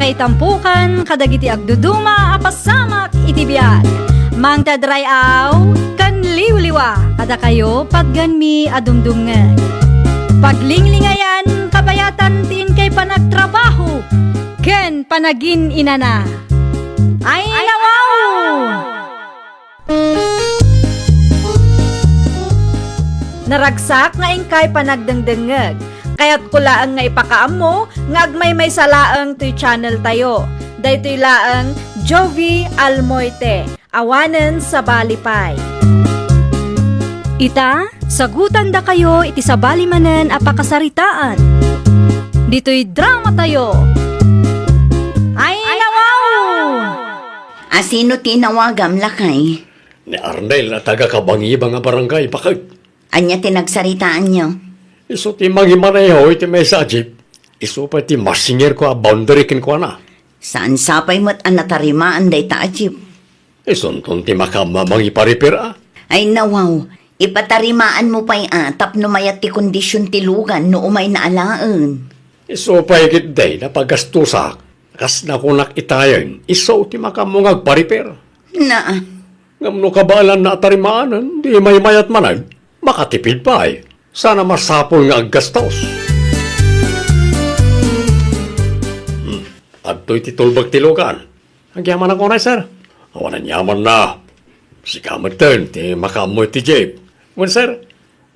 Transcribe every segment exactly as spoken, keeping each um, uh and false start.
Itampukan kadagiti agduduma a pasamak iti biag. Mangted ray-aw ken liwliwa kadakayo patgenmi a dumdumngeg. Paglinglingayan kabayatan ti inkay panagtrabaho ken panagin-inana. Ay, nawaw! Naragsak nga inkay panagdengdengngeg. Kayatko laeng nga ipakaammo nga agmaymaysa laeng toy channel tayo. Daytoy laeng Jovi Almoite, awanen sabali pay. Ita, sagutandakayo iti sabali manen a pakasaritaan. Ditoy drama tayo. Ay, nawaw! A, sino ti inawagam, lakay? Ni Arnel a taga Kabangibang a barangay, baket. Ania ti nagsaritaanyo? Isu ti mangimaneho iti maysa a jeep. Isu pay ti masingirko a boundary kenkuana. Saan sapay met a natarimaan dayta a jeep? Isunton ti makaammo a mangipariper a. Ay, nawaw, ipatarimaanmo pay a tapno mayat ti kondision ti lugan no umayna alaen. Isu pay ketdi napagastusak. Kas nakunak itayen, isu ti makaammo nga agpariper. Naa. Ngem no kabaelanna a tarimaanen, di maymayat manen, makatipid pay. Saan a masapul nga aggastos. Hmm. Adtoy ti tulbek ti lugan. Agyamanak unay, sir. Awan aniamanna. Sika metten ti makaammo iti jeep. Wen, sir.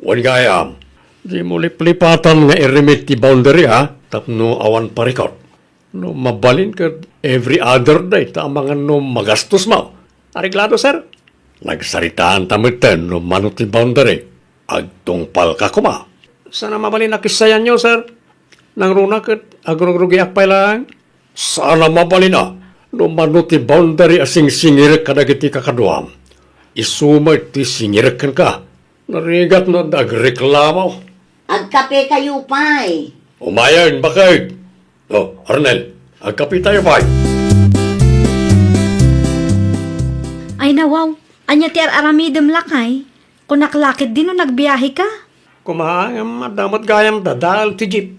Wen gayam. Dimo liplipatan nga irimit ti boundary, ha? Tapno awan parikot. No mabalin ket every other day ta amangan no magastos mo. Areglado, sir. Nagsaritaan ta metten no mano ti boundary. Agtungpal ka koma. Saan a mabalin a kissayanyo, sir. Nangruna ket agrugrugiak pay laeng. Saan a mabalin a no mano ti boundary a singsingirek kadagiti kakaduam. Isu met ti singirek kenka. Narigat no adda agreklamo. Agkapekayo pay. Umayen, baket. O, Arnel, agkapetayo pay. Ay, nawaw. Ania ti ar-aramidem, lakay? Kunak la ketdi no nagbiaheka. Koma, ngem adda met gayam dadael ti jeep.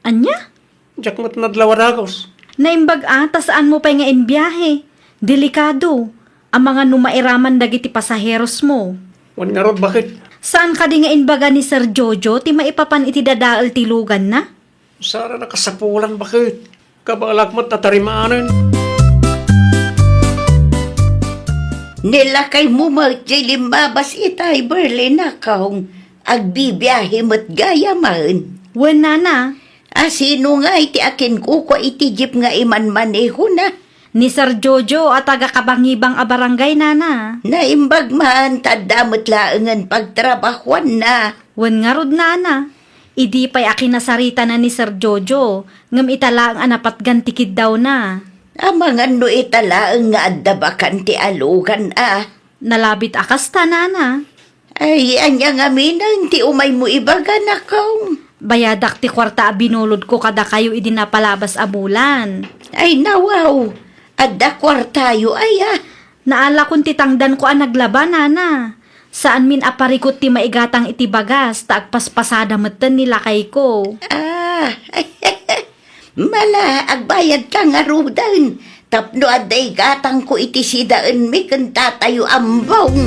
Ania? Diak met nadlaw a dagus. Naimbag a, ta saanmo pay nga imbiahe. Delikado. Amangan no mairaman dagiti pasaherosmo. Wen ngarud, baket? Saan kadi nga imbaga ni Sir Jojo ti maipapan iti dadael ti luganna? Saan a nakasapulan, baket? Kabaelak met a tarimaanen. Ni lakaymo met jay limmabas itay Berlin a kaong. Agbibiahe met gayamen. Wen, nana. A, sino ngay ti akinkukua iti jeep nga imanmanehona? Ni Sir Jojo a taga Kabangibang a barangay, nana. Naimbag man, ta adda met laengen pagtrabahuanna. Wen ngarud, nana. Idi pay a kinasaritana ni Sir Jojo, ngem ita laeng a napatgan ti kiddawna. Amangan no ita laeng nga adda bakan ti alugan a. Nalabit a kasta, nana. Ay, ania ngamin ti umaymo ibaga, nakaw? Bayadak ti kuarta a binulodko kadakayo idi napalabas a bulan. Ay, nawaw. Adda kuartayo aya? Naalakon ti tangdanko a naglaba, nana. Saanmin a parikot ti maigatang iti bagas, ta agpaspasada metten ni lakayko. Ah, mala, agbayadka ngaruden, tapno adda igatangko iti sidaenmi ken tatayo ambong.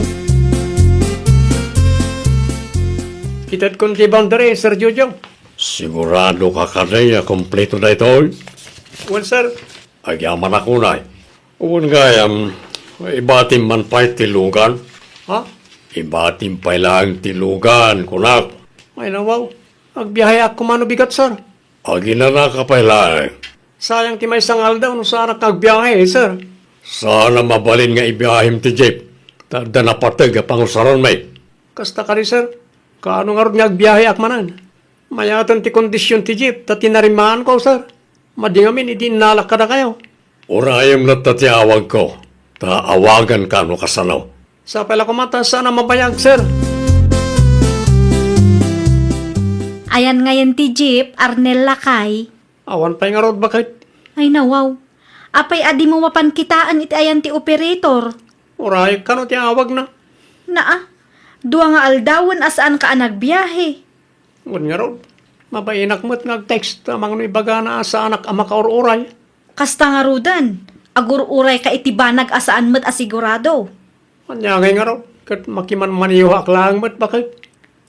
Itedkon ti boundary, Sir Jojo. Sigurado ka kadi a kompleto daytoy? Wen, sir. Agyamanak unay. Wen gayam, ibatim man pay ti lugan? Ha? Ibatim pay laeng ti lugan, kunak. Ay, nawaw. Agbiaheak koma no bigat, sir. Aginanaka pay laeng. Sayang ti maysa nga aldaw no saanak nga agbiahe, sir. Saan a mabalin nga ibiahem ti jeep. Ta adda napateg a pangusaranmi. Kasta kadi, sir. Kaano ngarud nga agbiaheak manen? Mayaten ti kondisyon ti jeep, ta tinarimaanko, sir. Madi ngamin idi innalak kadakayo. Urayem latta ti awagko, ta awaganka no kasano. Sapay la koma ta saan a mabayag, sir. Ayan ngayen ti jeep, Arnel lakay. Awan pay ngarud, baket? Ay, nawaw. Apay a dimo mapan kitaen iti ayan ti operator? Uray, kano ti awagna? Naa, dua nga aldawen a saanka a nagbiahe. Wen ngarud, mabainak met nga ag-text, amangan no ibagana a saanak a makaur-uray. Kasta ngaruden, agur-urayka iti banag a saan met a sigurado. Ania ngay ngarud, ket makimanmanehoak laeng met, baket.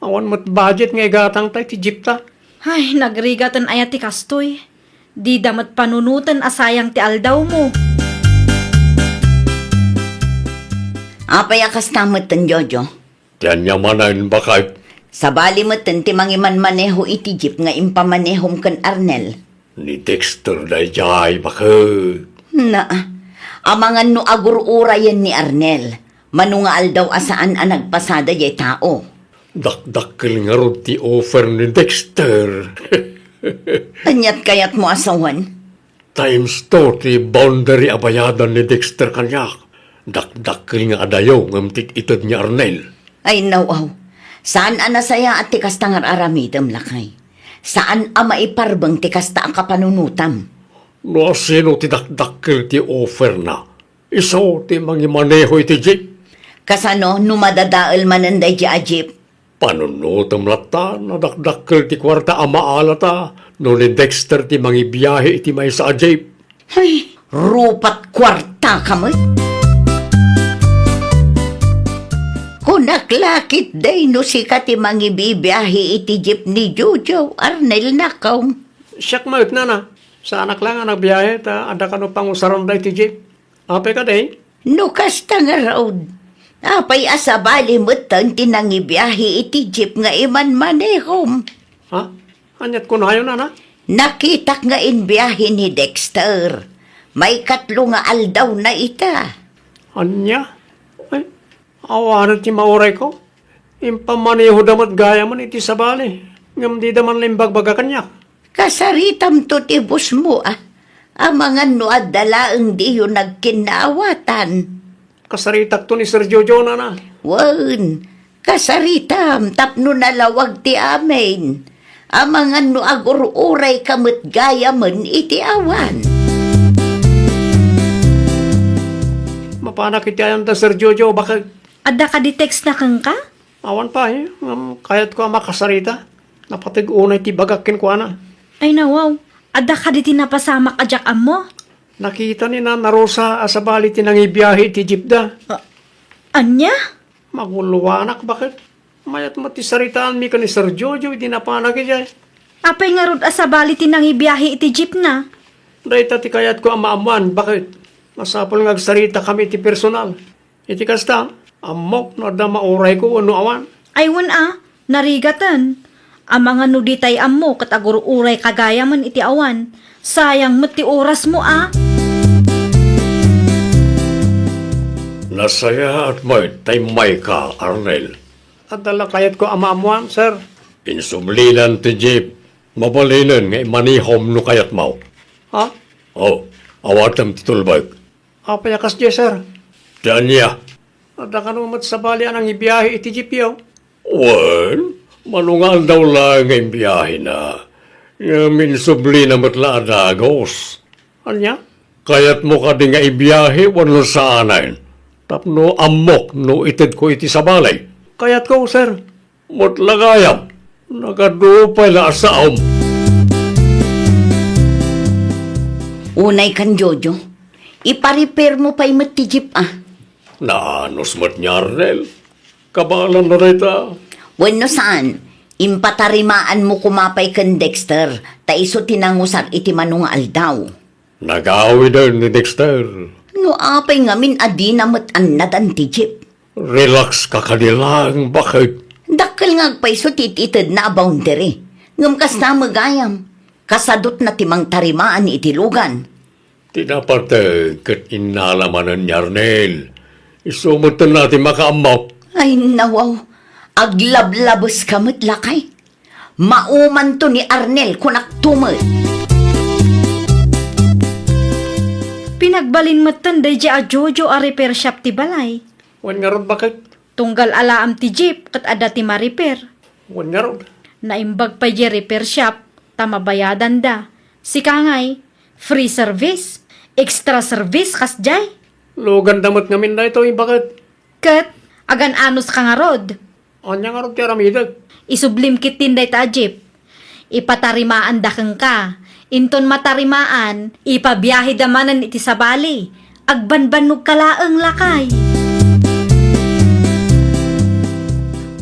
Awan met budget nga igatangta iti jeepta. Ay, nagrigaten aya ti kastoy. Dida met panunoten a sayang ti aldawmo. Apay a kasta metten, Jojo? Ti ania manen, baket? Sabali metten ti mangimanmaneho iti jeep nga impamanehom ken Arnel. Ni Dexter daydiay, baket. Naa, amangan no agur-urayen ni Arnel, mano nga aldaw a saan a nagpasada jay tao. Dakdakkel ngarud ti offer ni Dexter. Aniat kayatmo a sawen? Times two ti boundary a bayadan ni Dexter kaniak. Dakdakkel nga adayo ngem ti ited ni Arnel. Ay, naw-aw. Saan a nasayaat ti kasta nga ar-aramidem, lakay. Saan a maiparbeng ti kasta a kapanunotam. No asino ti dakdakkel ti offerna, isu ti mangimaneho iti jeep. Kasano no madadael manen daydi a jeep? Panunotem latta, nadakdakkel ti kuarta a maalata no ni Dexter ti mangibiahe iti maysa a jeep. Ay, rupat kuarta ka met. Kunak la ketdi no sika ti mangibibiahe iti jeep ni Jojo, Arnel, nakaw. Siak met, nana. Saanak laeng a nagbiahe ta adda kano pangusaranda iti jeep. Apay kadi? No kasta ngarud, apay a sabali metten ti nangibiahe iti jeep nga imanmanehom? Ha? Aniat kunayon, nana? Nakitak nga imbiahe ni Dexter. Maikatlo nga aldawna ita. Ania? Ay, awanen ti maurayko. Impamanehoda met gayamen iti sabali, ngem dida man la imbagbaga kaniak. Kasaritamto ti bossmo, a. Amangan no adda laeng diyo nagkinnaawatan. Kasaritakto ni Sir Jojo, nana. Wen, kasaritam tapno nalawag ti amin. Amangan no agur-urayka met gayamen iti awan. Mapanak iti ayanda, Sir Jojo, baket. Adda kadi textna kenka? Awan pay, ngem kayatko a makasarita. Napateg unay ti bagak kenkuana. Ay, nawaw. Adda kadi ti napasamak a diak ammo? Nakita ni Nana Rosa a sabali ti nangibiahe iti jeepda. Ah, ania? Magulluanak, baket. Mayat met ti saritaanmi ken ni Sir Jojo idi napanak idiay. Apay ngarud a sabali ti nangibiahe iti jeepna? Dayta ti kayatko a maammoan, baket. Masapul nga agsaritakami iti personal. Iti kasta, ammok no adda maurayko wenno awan. Ay, wen a, narigaten. Amangan no ditay ammo ket agur-urayka gayamen iti awan. Sayang met ti orasmo a. Nasayaat met ta immayka, Arnel. Adda la kayatko a maammoan, sir. Insublinan ti jeep. Mabalinen nga imanehom no kayatmo. Ha? O, awatem ti tulbek. Apay a kasdiay, sir? Ti ania? Adda kano met sabali a nangibiahe iti jeepyo? Wen, mano nga aldaw laeng nga imbiahena. Ngem insublina met la a dagus. Ania? Kayatmo kadi nga ibiahe wenno saanen? Tapno ammok no itedko iti sabali. Kayatko, sir. Met la gayam, nagadu pay la a saom. Unay kan Jojo, iparepairmo pay met ti jeep a. Naanus met ni Arnel. Kabaelanna dayta. Wenno saan, impatarimaanmo koma pay ken Dexter, ta isu ti nangusar iti mano nga aldaw. Nagawiden ni Dexter. No apay ngamin a dina met annadan ti jeep? Relax ka kadi laeng, baket. Dakkel nga agpayso ti it-itedna a boundary. Ngem kasta met gayam, kasadutna ti mangtarimaan iti lugan. Ti napateg ket innala manen ni Arnel. Isu metten a ti makaammo. Ay, nawaw. Aglablabeska met, lakay. Maumanto ni Arnel, kunakto met. Pinagbalin metten daydiay a Jojo a repair shop ti balay. Wen ngarud, baket? Tunggal alaem ti jeep ket adda ti ma-repair. Wen ngarud? Naimbag pay diay repair shop ta mabayadanda. Sika ngay, free service, extra service kasdiay. Luganda met ngamin daytoy, baket? Ket agan-anuska ngarud. Ania ngarud ti aramidek? Isublim ketdin dayta a jeep. Ipatarimaanda kenka. Inton matarimaan, ipabiaheda manen iti sabali. Agbanbannogka laeng, lakay.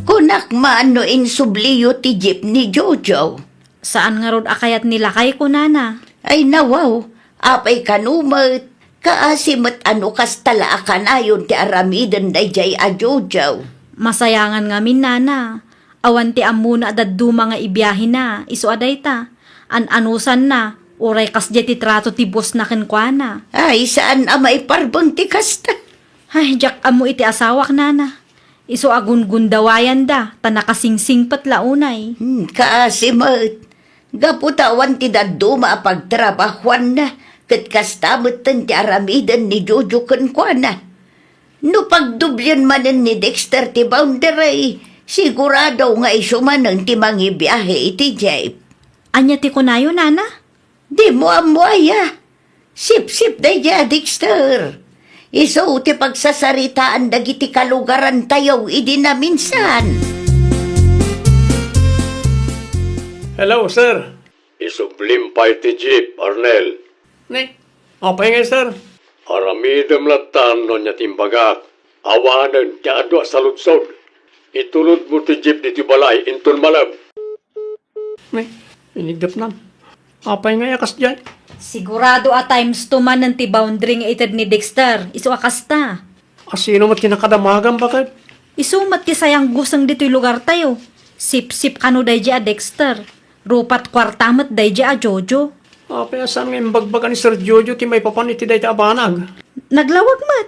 Kunak man no insubliyo ti jeep ni Jojo. Saan ngarud a kayat ni lakay, kunana. Ay, nawaw, apay kano met? Kaasi met a no kasta la a kanayon ti aramiden daydiay a Jojo. Masayangan ngamin, nana. Awan ti ammona a dadduma nga ibiahena, isu a dayta. An-anusanna, uray kasdiay ti trato ti bossna kenkuana. Ay, saan a maiparbeng ti kasta. Ay, diak ammo iti asawak, nana. Isu a gungundawayanda, ta nakasingsingpet la unay. Hmm, kaasi met. Gapu ta awan ti dadduma a pagtrabahuanna, ket kasta metten ti aramiden ni Jojo kenkuana. No pagdoblien manen ni Dexter ti boundary, sigurado nga isu manen ti mangibiahe iti jeep. Ania ti kunayo, nana? Dimo ammo aya? Sipsip daydiay a Dexter. Isu ti pagsasaritaan dagiti kalugarantayo idi naminsan. Hello, sir. Isublim pay ti jeep, Arnel. Ne, apay ngay, sir? Aramidem lattan no ania ti imbagak. Awanen ti adu a saludsod. Itulodmo ti jeep ditoy balay inton malem. Ne, inigdepnam. Apay ngay a kasdiay? Sigurado a times two manen ti boundary nga ited ni Dexter. Isu a kasta. Asino met ti nakadamagam, baket? Isu met ti sayangguseng ditoy lugartayo. Sipsip kano daydiay a Dexter. Rupat kuarta met daydiay a Jojo. Apay a saan nga imbagbaga ni Sir Jojo ti maipapan iti dayta a banag? Naglawag met.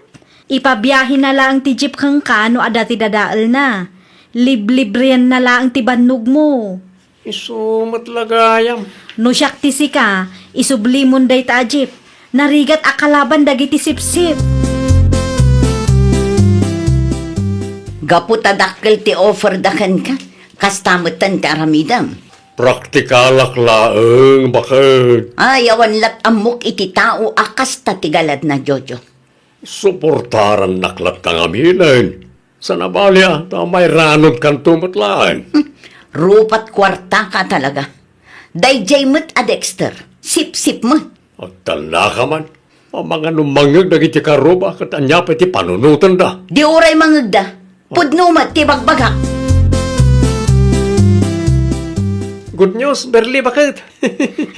Ipabiahena laeng ti jeep kenka no adda ti dadaelna. Liblibrienna laeng ti bannogmo. Isu met la gayam. No siak ti sika, isublimon dayta a jeep. Narigat a kalaban dagiti sipsip. Gapu ta dakkel ti offer da kenka, kasta metten ti aramidem. Praktikalak laeng, baket. Ay, awan lat ammok iti tao a kasta ti galadna, Jojo. Suportarannak latta ngaminen. Sana bali a, ta mairanod kanto met laeng. Hmm, rupat kuarta ka talaga. Daydiay met a Dexter, sipsip met. Agtannaka man. Amangan no mangngeg dagiti karuba ket ania pay ti panunotenda? Di uray mangngegda. Pudno met ti bagbagak. Good news, Berli, baket.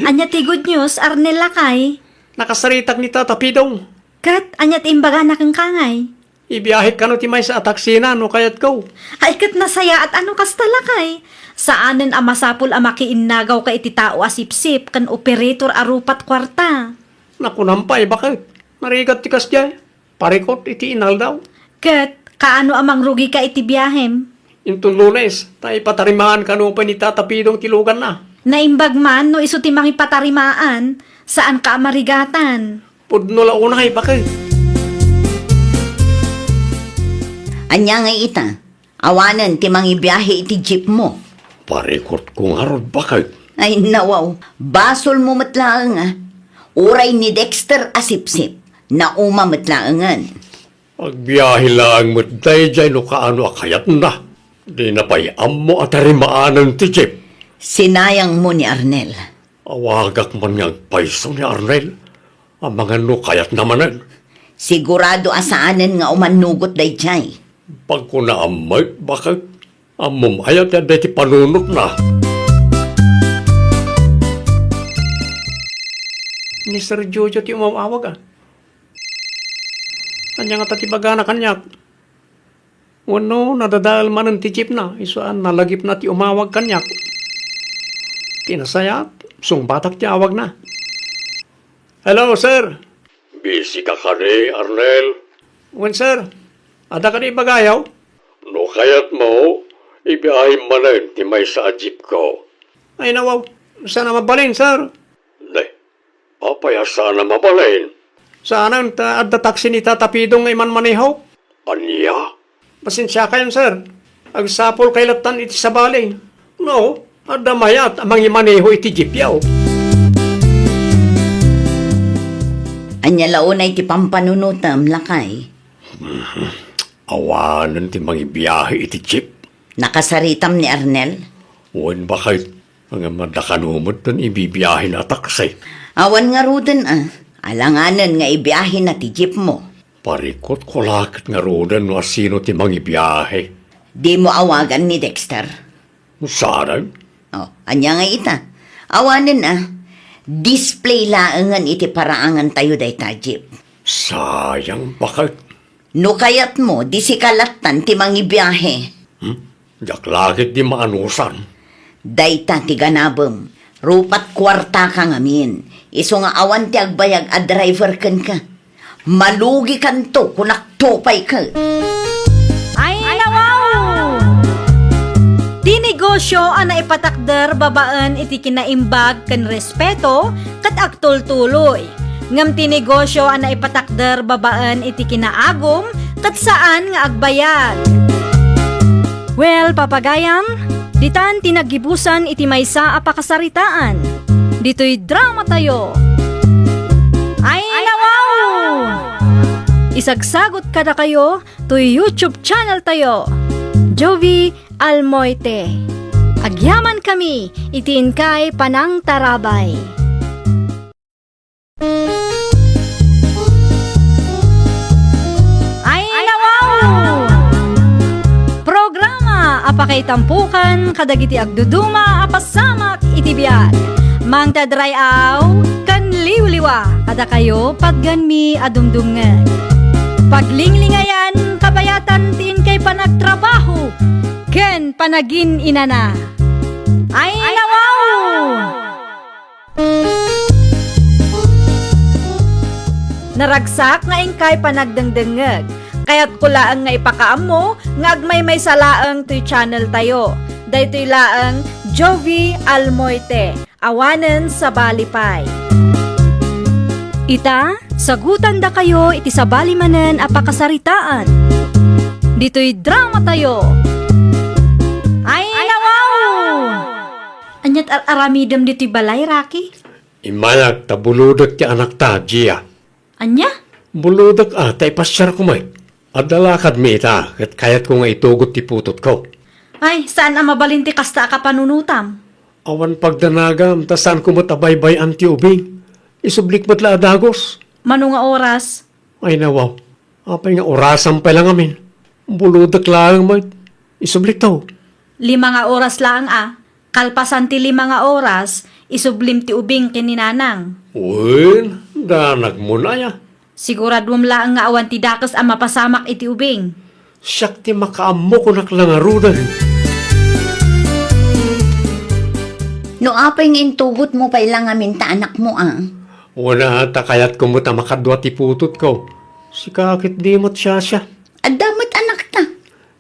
Ania ti good news, Arnel lakay? Nakasaritak ni Tata Pidong. Ket ania ti imbagana kenka ngay? Ibiahek kano ti maysa a taksina no kayatko. Ay, ket nasayaat a no kasta lakay. Saanen a masapul a makiinnagawka iti tao a sipsip ken operator a rupat kuarta. Nakunam pay, baket. Narigat ti kasdiay. Parikot iti inaldaw. Ket kaano a mangrugika iti biahem? Inton Lunes, ta ipatarimaan kano pay ni Tata Pidong ti luganna. Naimbag man no isu ti mangipatarimaan, saanka a marigatan. Pudno la unay, baket. Ania ngay ita? Awanen ti mangibiahe iti jeepmo. Parikotko ngarud, baket. Ay, nawaw. Basolmo met laeng, a. Uray ni Dexter a sipsip, nauma met laengen. Agbiahe laeng met daydiay no kaano a kayatna. Dina pay ammo a tarimaanen ti jeep. Sinayangmo ni Arnel. Awagak man nga agpayso ni Arnel. Amangan no kayatna manen. Sigurado a saanen nga umannugot daydiay. Pagkunaam met, baket. Ammom aya ti adda iti panunotna? Ni Sir Jojo ti umawawag, a. Ania ngata ti bagana kaniak? Wenno, nadadael manen ti jeepna, isu a nalagipna ti umawag kaniak. Ti nasayaat, sungbatak ti awagna. Hello, sir. Busy ka kadi, Arnel? Wen, sir. Adda kadi ibagayo? No kayatmo, ibiahim manen ti maysa a jeepko. Ay, nawaw. Saan a mabalin, sir? Ne, apay a saan a mabalin? Saanen ta adda taksi ni Tata Pidong nga imanmaneho. Ania? Pasensiakayon, sir. Agsapulkay lattan iti sabali. No, adda mayat a mangimaneho iti jeepyo. Ania la unay ti pampanunotem, lakay? Mhm. Awanen ti mangibiahe iti jeep. Nakasaritam ni Arnel? Wen, baket. Ngem adda kano met ti ibibiahena a taksi? Awan ngaruden a. Alanganen nga ibiahena ti jeepmo. Parikutko la ket ngaruden no asino ti mangibiahe. Dimo awagan ni Dexter? Saan? Oh, ania ngay ita? Awanen a. Display laengen iti paraangantayo dayta a jeep. Sayang, baket. No kayatmo, di sika lattan ti mangibiahe. Hmm? Diak la ketdi maanusan. Dayta ti ganabem. Rupat kuartaka ngamin. Isu nga awan ti agbayag a driver kenka. Malugikanto, kunakto pay ket. Ay, nawaw! Ti negosio a naipatakder babaen iti kinaimbag ken respeto ket agtultuloy. Ngem ti negosio a naipatakder babaen iti kinaagum ket saan nga agbayag. Well, papagayam, ditan ti naggibusan iti maysa a pakasaritaan. Ditoy dramatayo. Ay, nawaw! Isagsagot kadakayo toy YouTube channel tayo, Jovi Almoite. Agyamankami iti inkay panangtarabay. Ay, nawaw! Programa a pakaitampukan kadagiti agduduma a pasamak iti biag. Mangted ray-aw ken liwliwa kadakayo patgenmi a dumdumngeg. Paglinglingayan, kabayatan ti inkay panagtrabaho ken panagin-inana. Ay, nawaw! Naragsak nga inkay panagdengdengngeg. Kayatko laeng nga ipakaammo nga agmaymaysa laeng toy channel tayo. Daytoy laeng Jovi Almoite, awanen sabali pay. Ita, sagutandakayo iti sabali manen a pakasaritaan. Ditoy dramatayo. Ay, nawaw! Aniat ar-aramidem ditoy balay, Rocky? Immayak ta bulodek ti anakta, Gia. Ania? Bulodek a ta ipasiarko met. Adda lakadmi ita, ket kayatko nga itugot ti putotko. Ay, saan a mabalin ti kasta a kapanunotam? Awan pagdanagam, ta saanko met a baybay-an ti ubing. Isublik met la a dagus. Mano nga oras? Ay, nawaw. Apay nga orasam pay la ngamin? Bulodek laeng met. Isublikto. Lima nga oras laeng a. Kalpasan ti lima nga oras, isublim ti ubing ken ni Nanang. Wen, danagmon aya? Siguraduem laeng nga awan ti dakes a mapasamak iti ubing. Siak ti makaammo, kunak la ngaruden. No apay nga intugotmo pay la ngamin ta anakmo a? Wen a, ta kayatko met a makadua ti putotko. Sika ket di met siasia. Adda met anakta.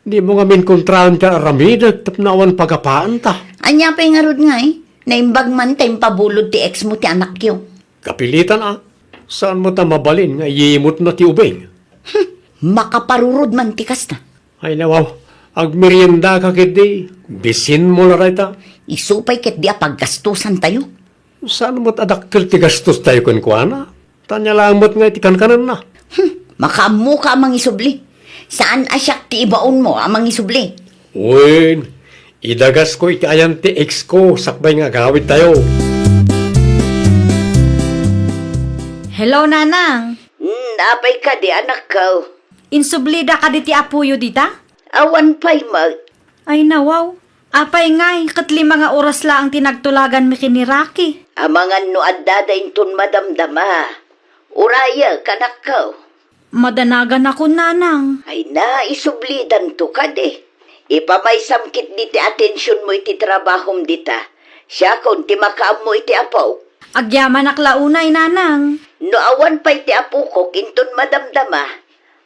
Dimo ngamin kontraen ti aramidek tapno awan pagapaanta. Ania pay ngarud ngay? Naimbag man ta impabulod ti ex mo ti anakyo. Kapilitan a. Saan met a mabalin nga iyimutna ti ubing? Hmm, makaparurod man ti kasta. Ay, nawaw. Agmeriendaka ketdi. Bisinmo la dayta. Isu pay ketdi a paggastosantayo. Saan met a dakkel ti gastostayo kenkuana? Ta ania laeng met nga iti kankanenna. Hmm, makaammoka a mangisubli. Saan a siak ti ibaonmo a mangisubli. Wen, idagasko iti ayan ti ex ko sakbay nga agawidtayo. Hello, Nanang. Hmm, apay kadi, anakko? Insublida kadi ti apoyo dita? Awan pay met. Ay, nawaw. Apay ngay, ket lima nga oras laeng ti nagtulaganmi ken ni Rocky. Amangan no addada inton madamdama. Urayek, anakko. Madanaganakon, Nanang. Ay na, isublidanto kadi. Ipamaysam ketdi ti atensionmo iti trabahom dita. Siakon ti makaammo iti apok. Agyamanak la unay, Nanang. No awan pay ti apokok inton madamdama,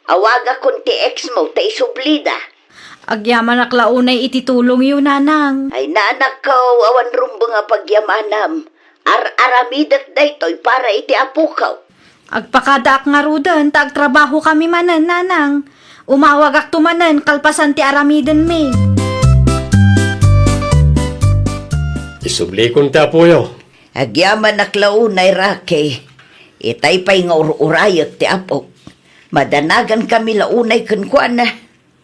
awagakon ti ex mo ta isublida. Agyamanak la unay iti tulongyo, Nanang. Ay, anakko, awan rumbeng a pagyamanam. Ar-aramidek daytoy para iti apoko. Agpakadaak ngaruden ta agtrabahokami manen, Nanang. Umawagakto manen kalpasan ti aramidenmi. Isublikon ti apoyo. Agyamanak la unay, Rocky. Itay pay nga ur-urayek ti apok. Madanagankami la unay kenkuana.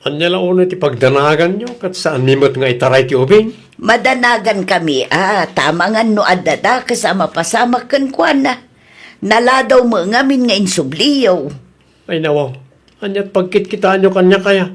Ania la unay ti pagdanaganyo, ket saanmi met nga itaray ti ubing? Madanagankami a, ta amangan no adda dakes a mapasamak kenkuana. Naladaw met ngamin nga insubliyo. Ay, nawaw. Ania't pagkitkitaanyo kaniak aya?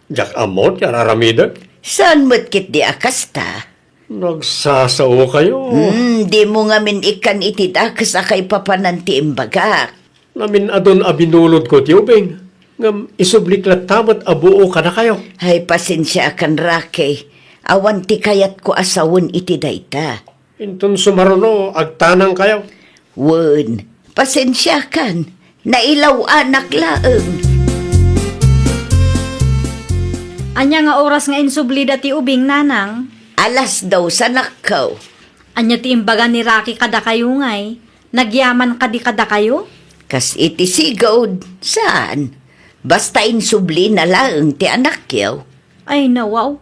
Diak ammo ti ar-aramidek. Saan met ketdi a kasta? Nagsasaokayo. Hmm, dimo ngamin ikkan iti dakes a kaipapanan ti imbagak. Namin-adun a binulodko ti ubing, ngem isublik latta met a buo kadakayo. Ay, pasensiakan, Rocky. Awan ti kayatko a sawen iti dayta. Inton sumaruno, agtanangkayo. Wen, pasensiakan. Nailaw-anak laeng. Ania nga oras nga insublida ti ubing, nanang? Alas dos, anakko. Ania ti imbaga ni Rocky kadakayo ngay? Nagyaman kadi kadakayo? Kas iti sigud, saan? Basta insublina laeng ti anakyo. Ay, nawaw.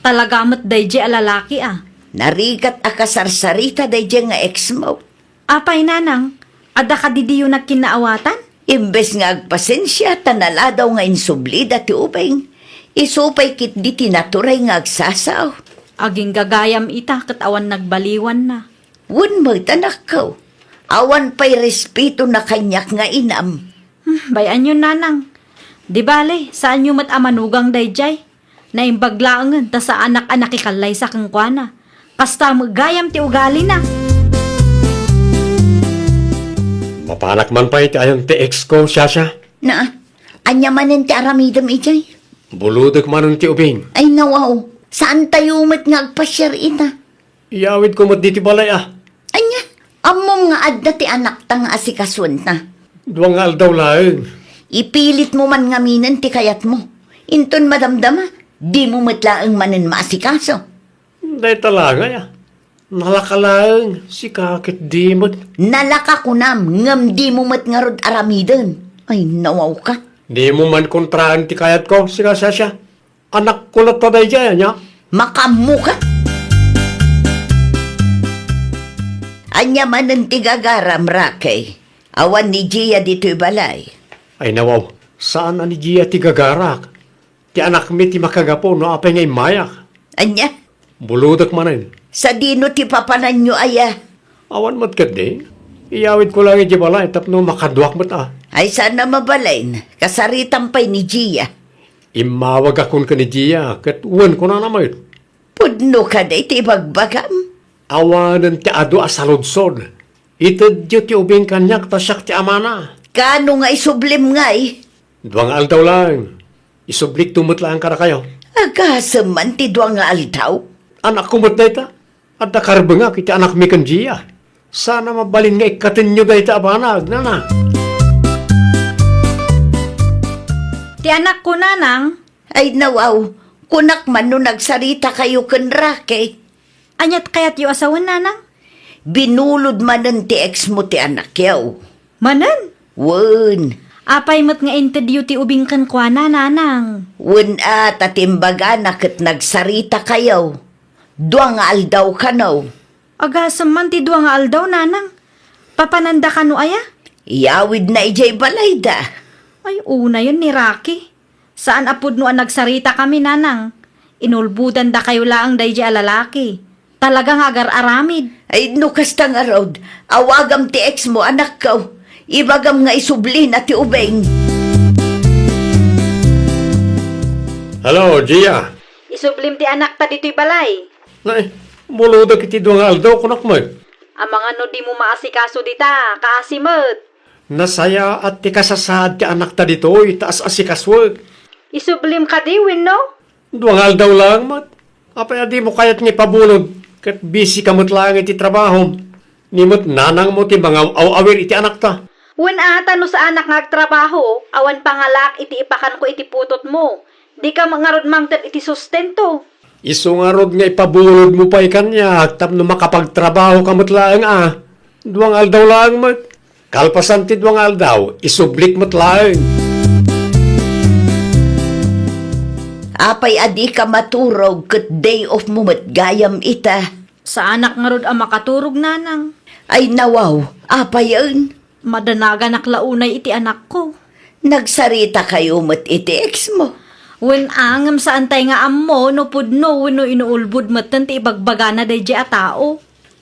Talaga met daydiay a lalaki, a. Narigat a kasarsarita daydiay nga ex mo. Apay, nanang, adda kadi diyo nagkinnaawatan? Imbes nga agpasensia ta naladaw nga insublida ti ubing, isu pay ketdi ti naturay nga agsasao. Agingga gayam ita ket awan nagbaliwanna. Wen met, anakko, awan pay respetona kaniak nga inam. Hmm, bay-anyon, nanang. Di bale, saanyo met a manugang daydiay. Naimbag laengen ta saanak a nakikallaysa kenkuana. Kasta met gayam ti ugalina. Mapanak man pay ti ayan ti ex ko, Shasha. Na, ania manen ti aramidem idiay? Bulodek manen ti ubing. Ay, nawaw, saantayo met nga agpasiar ita. Iyawidko met ditoy balay, a. Ania? Ammom nga adda ti anakta nga asikasuenta? Dua nga aldaw laeng. Ipilitmo man ngaminen ti kayatmo. Inton madamdama, dimo met laeng manen maasikaso. Dayta la ngay, a. Nalaka laeng, sika ket di met. Nalaka kunam, ngem dimo met ngarud aramiden. Ay, nawawka. Dimo man kontraen ti kayatko, sika, Shasha. Anakko latta daydiay, ania? Makaammoka? Ania manen ti gagaram, Rocky? Awan ni Gia ditoy balay. Ay, nawaw, saan a ni Gia ti gagarak. Ti anakmi ti makagapu no apay nga immayak. Ania? Bulodek manen. Sadino ti papananyo aya? Awan met ketdi. Iyawidko laeng idiay balay tapno makaduak met, a. Ay, saan a mabalin. Kasaritam pay ni Gia. Immawagakon ken ni Gia, ket wen kunana met. Pudno kadi ti ibagbagam? Awanen ti adu a saludsod. Itedyo ti ubing kaniak ta siak ti amana. Kaano nga isublim ngay? Dua nga aldaw laeng. Isublikto met laeng kadakayo. Agasem man ti dua nga aldaw? Anakko met dayta. Adda karbengak iti anakmi ken Gia. Saan a mabalin nga ikkatenyo dayta a banag, nana. Ti anakko, nanang. Ay, nawaw, kunak man no nagsaritakayo ken Rocky. Aniat kayatyo a sawen, nanang? Binulod manen ti ex mo ti anakyo. Manen? Wen. Apay met nga intedyo ti ubing kenkuana, nanang? Wen a, ta ti imbagana ket nagsaritakayo. Dua nga aldaw kano. Agasem man ti dua nga aldaw, nanang. Papananda kano aya? Iyawidna idiay balayda. Ay, unayen ni Rocky. Saan a pudno a nagsaritakami, nanang. Inulbodandakayo laeng daydiay a lalaki. Talaga nga agar-aramid. Ay, no kasta ngarud, awagam ti ex mo, anakko. Ibagam nga isublina ti ubing. Hello, Gia. Isublim ti anakta ditoy balay. Nay, bulodek iti dua nga aldaw, kunak met. Amangan no dimo maasikaso dita, kaasi met. Nasayaat ti kasasaad ti anakta ditoy, ta as-asikasuek. Isublim kadi wenno? Dua nga aldaw laeng met. Apay a dimo kayat nga ipabulod, ket busy ka met laeng iti trabahom. Ni met nanangmo ti mangaw-awir iti anakta. Wen a, ta no saanak nga agtrabaho, awan pangalaak iti ipakanko iti putotmo. Dika met ngarud mangted iti sustento. Isu ngarud nga ipabulodmo pay kaniak tapno makapagtrabaho ka met laeng a. Dua nga aldaw laeng met. Kalpasan ti dua nga aldaw, isublik met laeng. Apay a dika maturog ket day off mo met gayam ita? Saanak ngarud a makaturog, nanang. Ay, nawaw, apayen? Madanaganak la unay iti anakko. Nagsaritakayo met iti ex mo? Wen a, ngem saantay nga ammo no pudno wenno inuulbod metten ti ibagbagana daydiay a tao.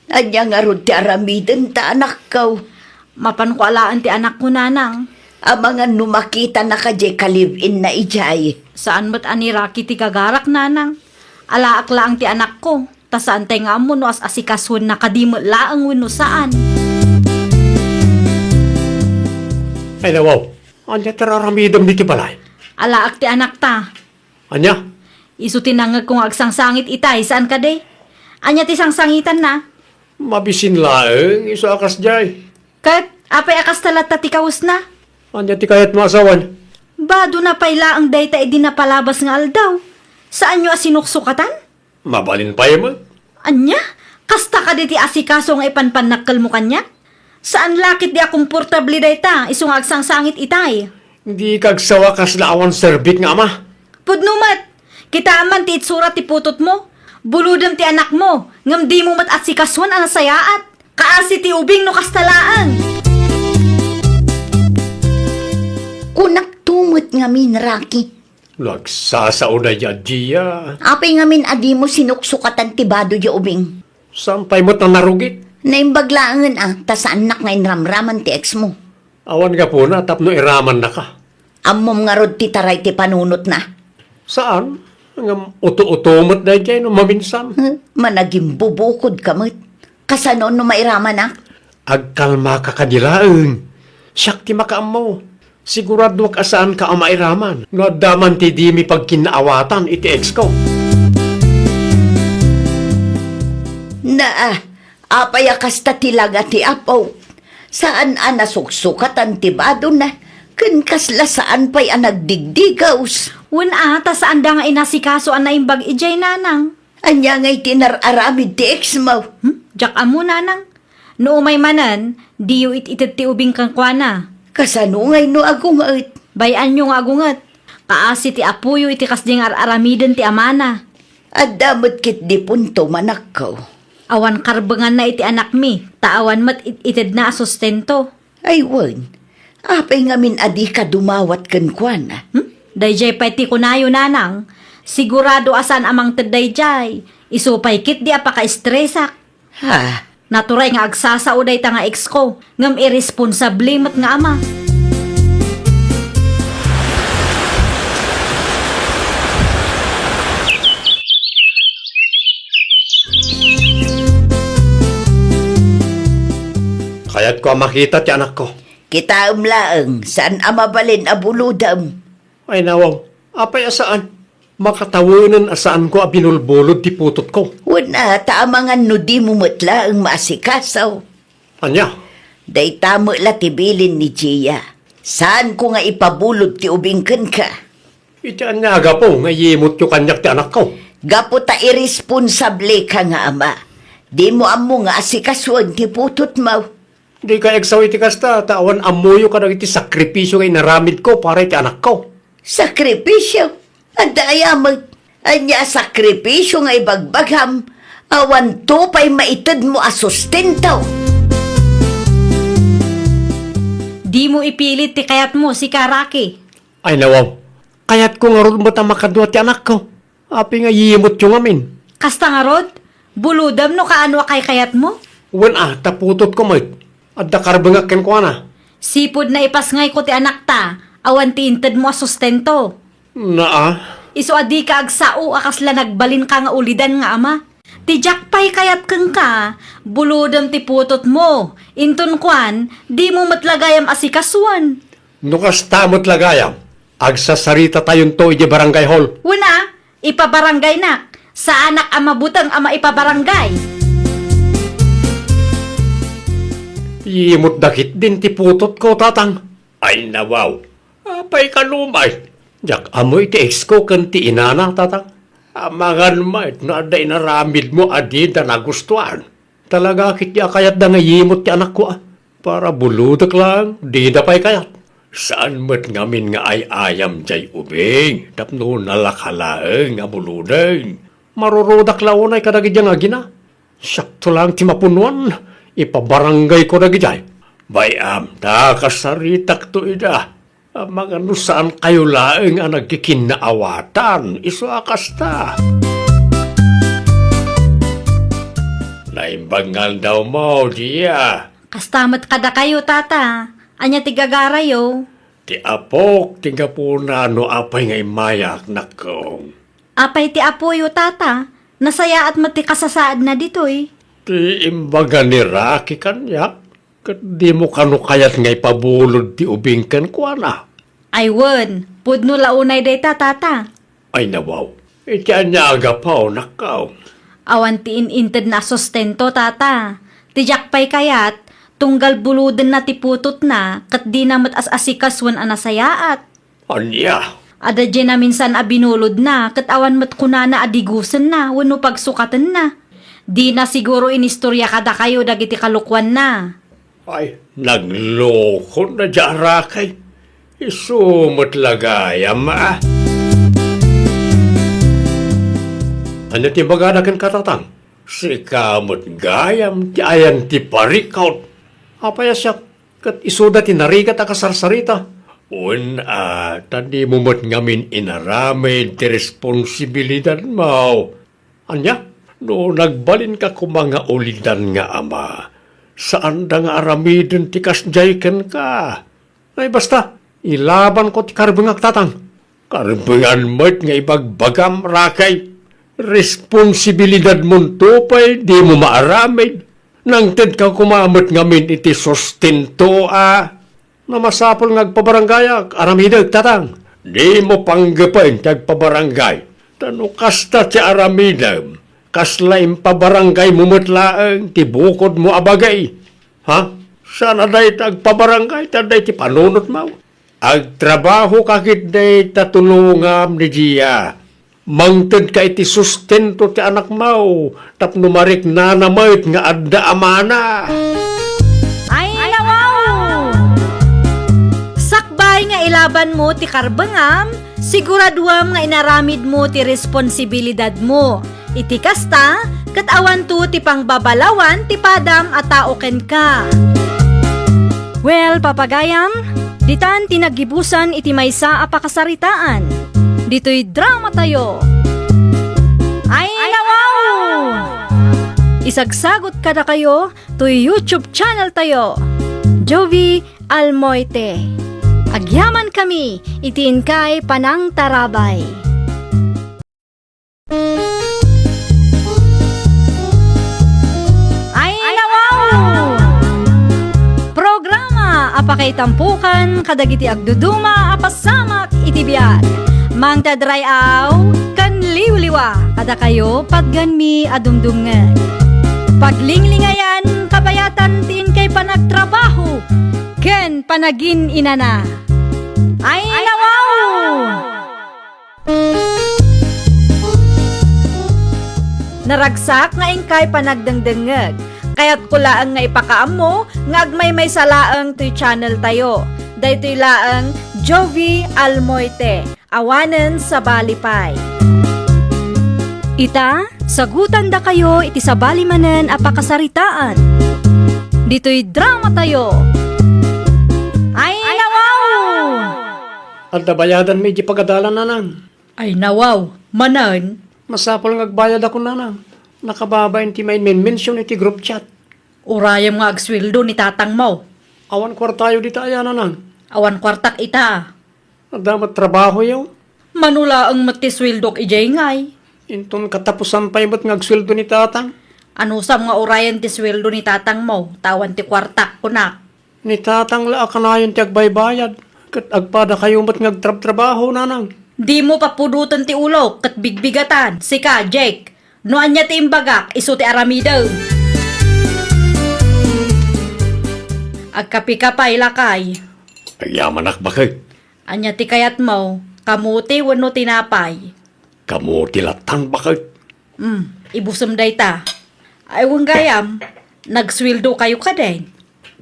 Ania ngarud ti aramidenta, anakko? Mapanko alaen ti anakko, nanang. Amangan no makitanaka diay ka-live-inna idiay. Saan met a ni Rocky ti gagarak, nanang. Alaak laeng ti anakko, ta saantay nga ammo no as-asikasuenna kadi met laeng wenno saan. Ay, nawaw. Ania ti raramidem ditoy balay? Alaak ti anakta. Ania? Isu ti nangngegko nga agsangsangit itay, saan kadi? Ania ti sangsangitanna? Mabisin laeng, isu a kasdiay. Ket, apay a kasta latta ti kawesna? Ania ti kayatmo a sawen? Badona pay laeng dayta idi napalabas nga aldaw. Saanyo a sinuksukatan? Mabalin pay met. Ania? Kasta kadi ti asikaso nga ipanpannakkelmo kaniak? Saan la ketdi a komportable dayta, isu nga agsangsangit itay. Dika agsawa kasla awan serbik nga ama. Pudno met! Kitaem man ti itsura ti putotmo. Bulodem ti anakmo, ngem dimo met asikasoen a nasayaat. Kaasi ti ubing no kasta laeng. Kunakto met ngamin, Rocky. No agsasao daydiay a Gia. Apay ngamin a dimo sinuksukatan ti bado a ubing? Saan pay met a narugit? Naimbag laengen a, ta saannak nga inramraman ti exmo. Awan gapuna tapno iramannaka. Ammom ngarud ti taray ti panunotna? Saan, ngem uto-uto met daydiay no maminsan. Huh? Managimbubukodka met. Kasano no mairamanak? Agkalmaka kadi laeng. Siak ti makaammo. Siguradoak a saanka a mairaman no adda man ti dimi pagkinnaawatan iti exko. Naa, apay a kasta ti langa ti Apo? Saan a nasuksukatan ti badona, ken kasla saan pay a nagdigdigaws. Wen a, ta saanda nga inasikaso a naimbag idiay, nanang. Ania ngay ti inar-aramid ti exmo? Hmm? Diak ammo, nanang. No umay manen, diyo it-ited ti ubing kenkuana. Kasano ngay no agunget? Bay-anyo nga agunget. Kaasi ti apoyo iti kasdi nga ar-aramiden ti amana. Adda met ketdi punto, manakko. Awan karbenganna iti anakmi, ta awan met it-itedna a sustento. Ay wen, apay ngamin a dika dumawat kenkuana? Hmm? Daydiay pay ti kunayo, nanang. Sigurado a saan a mangted daydiay. Isu pay ketdi a pakaestresak. Ha? Naturay nga agsasao dayta nga exko, ngem irresponsable met nga ama. Kayatko a makita ti anakko. Kitaem laeng, saan a mabalin a bulodem. Ay, nawaw, apay a saan? Makatawenen a saanko a binulbulod ti putotko. Wen a, ta amangan no dimo met laeng maasikaso. Ania? Dayta met la ti bilin ni Gia. Saanko nga ipabulod ti ubing kenka. Iti ania a gapu nga iyimotyo kaniak ti anakko? Gapu ta irresponsableka nga ama. Dimo ammo nga asikasoen ti putotmo. Dika agsaw iti kasta, ta awan ammoyo kadagiti sakripisio nga inaramidko para iti anakko. Sakripisio? Adda aya met? Ania a sakripisio nga ibagbagam? Awanto pay maitedmo a sustento. Dimo ipilit ti kayatmo, sika, Rocky. Ay, nawaw. Kayatko ngarud met a makadua ti anakko. Apay nga iyimotyo ngamin? Kasta ngarud, bulodem no kaano a kaykayatmo? Wen a, ta putotko met. Adda karbengak kenkuana. Sipud naipasngayko ti anakta, awan ti intedmo a sustento. Naa. Isu a dika agsao a kasla nagbalinka nga ulidan nga ama. Ti diak pay kayat kenka, bulodem ti putotmo. Inton kuan, dimo met la gayam asikasoen. No kasta met la gayam, agsasaritatayon to idiay barangay hall. Wen a, ipabarangaynak. Saanak a mabuteng a maipabarangay. Imot dakit din ti putotko, tatang. Ay, nawaw. Apay kano met? Diak ammo iti exko ken ti inana, tatang. Amangan met no adda inaramidmo a dida nagustuan. Talaga ketdi a kayatda nga iyimot ti anakko a. Para bulodek laeng, dida pay kayat. Saan met ngamin nga ay-ayam diay ubing tapno nalaka laeng a buloden? Marurudak la unay kadagiti nga agina. Siakto laeng ti mapunuan, ipabarangayko dagidiay. Bay-am ta kasaritakto ida. Amangan no saan kayo laeng a nagkikinnaawatan, isu a kasta. Naimbag nga aldaw mo, Gia. Kasta met kadakayo, Tata. Ania ti gagarayo? Ti apok ti gapuna no apay nga immayak, nakkaw. Apay ti apoyo, Tata? Nasayaat met ti kasasaadna ditoy. Ti imbaga ni Rocky kaniak, ket dimo kano kayat nga ipabulod ti ubing kenkuana? Ay wen, pudno la unay dayta, Tata. Ay nawaw, iti ania a gapu, nakkaw? Awan ti in-intedna a sustento, Tata. Ti diak pay kayat, tunggal bulodenna ti putotna, ket dina met as-asikasuen a nasayaat. Ania? Adda diay naminsan a binulodna, ket awan met kunana a digusenna wenno pagsukatenna. Dina siguro inistorya kadakayo dagiti kalokuanna. Ay, naglokon na dia a Rocky. Isu met la gayam, a. Ania ti bagada kenka, Tatang? Sika met gayam ti ayan ti parikut. Apay a siak, ket isuda ti narigat a kasarsarita. Wen, a, ta dimo met ngamin inaramid ti responsibilidadmo. Ania? No nagbalinka koma nga ulidan nga ama, saanda nga aramiden ti kasdiay kenka. Ay, basta, ilabanko ti karbengak, Tatang. Karbengan met nga ibagbagam, Rocky. Responsibilidadmonto pay dimo maaramid. Nangtedka koma met ngamin iti sustento, a. No masapul nga agpabaranggayak, aramidek, Tatang. Dimo panggepen ti agpabarangay. Ta no kasta ti aramidem, kasla impabarangaymo met laeng ti bukodmo a bagi. Ha? Saan a dayta agpabarangay, ta dayta ti panunotmo. Agtrabahoka ket dayta tulongam ni Gia. Mangtedka iti sustento ti anakmo tapno mariknana met nga adda amana. Ay, nawaw! Sakbay nga ilabanmo ti karbengam, siguraduam nga inaramidmo ti responsibilidadmo. Iti kasta, ket awanto ti pangbabalawan ti padam a tao kenka. Well, papagayam, ditan ti naggibusan iti maysa a pakasaritaan. Ditoy dramatayo. Ay, nawaw! Isagsagot kadakayo toy YouTube channel tayo, Jovie Almoite. Agyamankami iti inkay panangtarabay. Ay, nawaw! Programa a pakaitampokan kadagiti agduduma a pasamak iti biag. Mangted ray-aw ken liwliwa kadakayo patgenmi a dumdumngeg. Paglinglingayam kabayatan ti inkay panagtrabaho ken panagin-inana. Ay, nawaw! Naragsak nga inkay panagdengdengngeg. Kayatko laeng nga ipakaammo nga agmaymaysa laeng toy channel tayo. Daytoy laeng Jovie Almoite, awanen sabali pay. Ita, sagutandakayo iti sabali manen a pakasaritaan. Ditoy dramatayo. Ay, nawaw! Adda bayadanmi iti pagadalan, nanang. Ay, nawaw, manen. Masapul nga agbayadakon, nanang. Nakababain ti main-mention iti group chat. Urayem nga agsueldo ni tatangmo. Awan kuartayo dita aya, nanang? Awan kuartak ita. Adda met trabahoyo? Mano laeng met ti sueldok idiay ngay. Inton katapusan pay met nga agsueldo ni tatang. Anusam nga urayen ti sueldo ni tatangmo, ta awan ti kuartak, kunak. Ni tatang la a kanayon ti agbaybayad, ket agpadakayo met nga agtrabtrabaho, nanang. Dimo papudoten ti ulok ket bigbigatan. Sika, Jake, no ania ti imbagak, isu ti aramidem. Agkapika pay, lakay. Agyamanak, baket. Ania ti kayatmo? Kamote wenno tinapay? Kamote latta, baket. Hmm, ibusem dayta. Ay, wen gayam, nagsueldokayo kadi?